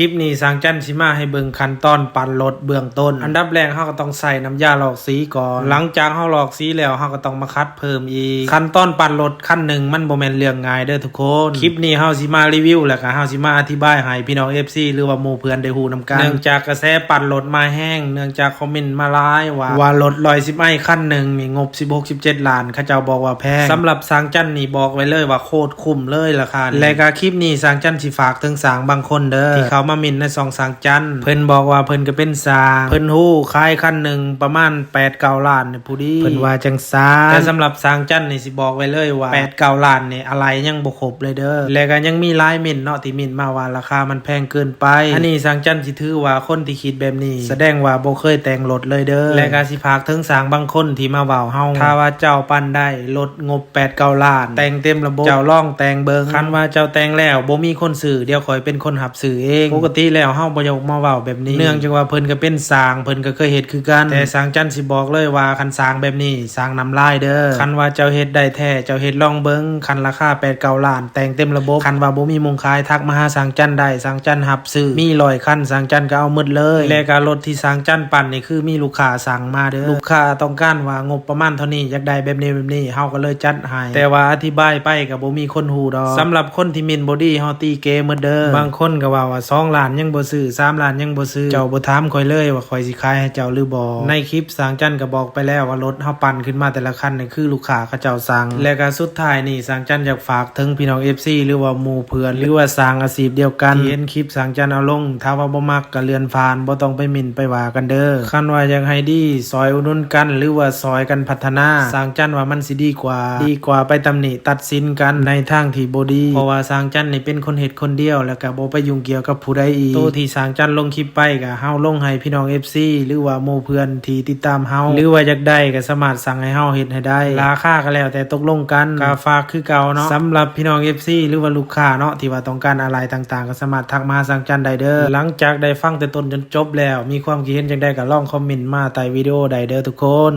ຄລິບນີ້ຊ່າງຈັນຊິມາໃຫ້ເບິ່ງຂັ້ນຕອນປັດລົດເບື້ອງຕົ້ນ. ອັນດັບແລກເຮົາກໍຕ້ອງໃສ່ນ້ຳຢາຫຼອກສີກ່ອນ. ຫຼັງຈາກເຮົາຫຼອກສີແລ້ວ ເຮົາກໍຕ້ອງມາຂັດເພີ່ມອີກ. ຂັ້ນຕອນປັດລົດຄັນໜຶ່ງມັນບໍ່ແມ່ນເລື່ອງງ່າຍເດີທຸກຄົນ. ຄລິບນີ້ເຮົາຊິມາຣີວິວ ແລ້ວກໍເຮົາຊິມາອະທິບາຍໃຫ້ພີ່ນ້ອງເອັຟຊີ ຫຼືວ່າໝູ່ເພື່ອນໄດ້ຮູ້ນຳກັນ. ເນື່ອງຈາກກະແສປັດລົດມາແຮງ, ເນື່ອງຈາກຄອມເມັນມາຫຼາຍວ່າ ວ່າລົດ Royal Swift i ຄັນໜຶ່ງນີ້ງົບສິບຫົກ ສິບເຈັດລ້ານ ເຂົາເຈົ້າບອກວ່າແພງ. ສຳລັບຊ່າງຈັນນີ້ບອກໄວ້ເລີຍວ່າໂຄດ ຄຸ້ມເລີຍລາຄານີ້. ແລະກະຄລິບນີ້ຊ່າງຈັນຊິຝາກເຖິງຊ່າງບາງຄົນເດີ ທີ່ເຂົ້າມາເມັນໃນຊ່ອງຊ່າງຈັນ. ເພິ່ນບອກວ່າເພິ່ນກໍເປັນຊ່າງ, ເພິ່ນຮູ້ຂາຍຄັນໜຶ່ງປະມານແປດເກົ້າລ້ານນີ້ພໍດີ, ເພິ່ນວ່າຈັ່ງຊັ້ນ. ແຕ່ສຳລັບຊ່າງຈັນນີ້ຊິບອກໄວ້ເລີຍວ່າແປດເກົ້າລ້ານນີ້ອາໄຫຼ່ຍັງບໍ່ຄົບເລີຍເດີ. ແລະກະຍັງມີຫຼາຍເມັນເນາະ ທີ່ເມັນມາວ່າລາຄາມັນແພງເກີນໄປ. ອັນນີ້ຊ່າງຈັນຊິຖືວ່າຄົນທີ່ຄິດແບບນີ້ ສະແດງວ່າບໍ່ເຄີຍແຕ່ງລົດເລີຍເດີ. ແລະກະຊິຝາກເຖິງຊ່າງບາງຄົນທີ່ມາເວົ້າເຮົາ, ຖ້າວ່າເຈົ້າປັ້ນໄດ້ລົດ ງົບແປດເກົ້າລ້ານ ແຕ່ງເຕັມລະບົບ, ເຈົ້າລອງແຕ່ງເບິ່ງ. ຄັນວ່າເຈົ້າແຕ່ງແລ້ວບໍ່ມີຄົນຊື້, ດຽວຂ້ອຍເປັນຄົນຮັບຊື້ເອງ. ປົກກະຕິແລ້ວເຮົາບໍ່ຢາກມາເວົ້າແບບນີ້ ເນື່ອງຈາກວ່າເພິ່ນກໍເປັນຊ່າງ, ເພິ່ນກໍເຄີຍເຮັດຄືກັນ. ແຕ່ຊ່າງຈັນຊິບອກເລີຍວ່າຄັນຊ່າງແບບນີ້ ຊ່າງນ້ຳລາຍເດີ. ຄັນວ່າເຈົ້າເຮັດໄດ້ແທ້, ເຈົ້າເຮັດລອງເບິ່ງ. ຄັນລາຄາແປດເກົ້າລ້ານ ແຕ່ງເຕັມລະບົບ, ຄັນວ່າບໍ່ມີໝ່ອງຂາຍ ທັກມາຫາຊ່າງຈັນໄດ້, ຊ່າງຈັນຮັບຊື້. ມີຮ້ອຍຄັນ ຊ່າງຈັນກໍເອົາໝົດເລີຍ. ແລະກະລົດທີ່ຊ່າງຈັນປັ້ນນີ້ ຄືມີລູກຄ້າສັ່ງມາເດີ. ລູກຄ້າຕ້ອງການວ່າງົບປະມານເທົ່ານີ້ ຢາກໄດ້ແບບນີ້ແບບນີ້ ເຮົາກໍເລີຍຈັດໃຫ້. ແຕ່ວ່າອະທິບາຍໄປກໍບໍ່ມີຄົນຮູ້ດອກ. ສຳລັບຄົນທີ່ເມັນບໍ່ດີ ເຮົາຕີເກໝົດເດີ. ບາງຄົນກໍເວົ້າວ່າສອງລ້ານຍັງບໍ່ຊື້, ສາມລ້ານຍັງບໍ່ຊື້. ເຈົ້າບໍ່ຖາມຂ້ອຍເລີຍວ່າຂ້ອຍຊິຂາຍໃຫ້ເຈົ້າຫຼືບໍ່? ໃນຄລິບຊ່າງຈັນກໍບອກໄປແລ້ວວ່າລົດເຮົາປັ້ນຂຶ້ນມາແຕ່ລະຄັນນີ້ ຄືລູກຄ້າເຂົາເຈົ້າສັ່ງ. ແລະກະສຸດທ້າຍນີ້ ຊ່າງຈັນຢາກຝາກເຖິງພີ່ນ້ອງເອັຟຊີ ຫຼືວ່າໝູ່ເພື່ອນ ຫຼືວ່າຊ່າງອາຊີບດຽວກັນ ທີ່ເຫັນຄລິບຊ່າງຈັນເອົາລົງ. ຖ້າວ່າບໍ່ມັກກໍເລື່ອນຜ່ານ, ບໍ່ຕ້ອງໄປເມັນໄປວ່າກັນເດີ. ຄັນວ່າຢາກໃຫ້ດີ ຊ່ອຍອຸດໜູນກັນ ຫຼືວ່າຊ່ອຍກັນພັດທະນາ, ຊ່າງຈັນວ່າມັນຊິດີກວ່າ ດີກວ່າໄປຕຳໜິຕັດສິນກັນໃນທາງທີ່ບໍ່ດີ. ເພາະວ່າຊ່າງຈັນນີ້ເປັນຄົນເຮັດຄົນດຽວ ແລ້ວກໍບໍ່ໄປຫຍຸ້ງກ່ຽວກັບຜູ້ໃດອີກ. ໂຕທີ່ຊ່າງຈັນລົງຄລິບໄປ ກໍເຮົາລົງໃຫ້ພີ່ນ້ອງເອັຟຊີ ຫຼືວ່າໝູ່ເພື່ອນທີ່ຕິດຕາມເຮົາ ຫຼືວ່າຢາກໄດ້ກໍສາມາດສັ່ງໃຫ້ເຮົາເຮັດໃຫ້ໄດ້. ລາຄາກໍແລ້ວແຕ່ຕົກລົງກັນ, ກໍຝາກຄືເກົ່າເນາະ. ສຳລັບພີ່ນ້ອງເອັຟຊີ ຫຼືວ່າລູກຄ້າເນາະ ທີ່ວ່າຕ້ອງການອາໄຫຼ່ຕ່າງໆ ກໍສາມາດທັກມາຫາຊ່າງຈັນໄດ້ເດີ. ຫຼັງຈາກໄດ້ຟັງແຕ່ຕົ້ນຈົນຈົບແລ້ວ ມີຄວາມຄິດເຫັນຈັ່ງໃດກໍລອງຄອມເມັນມາໃຕ້ວິດີໂອໄດ້ເດີທຸກຄົນ.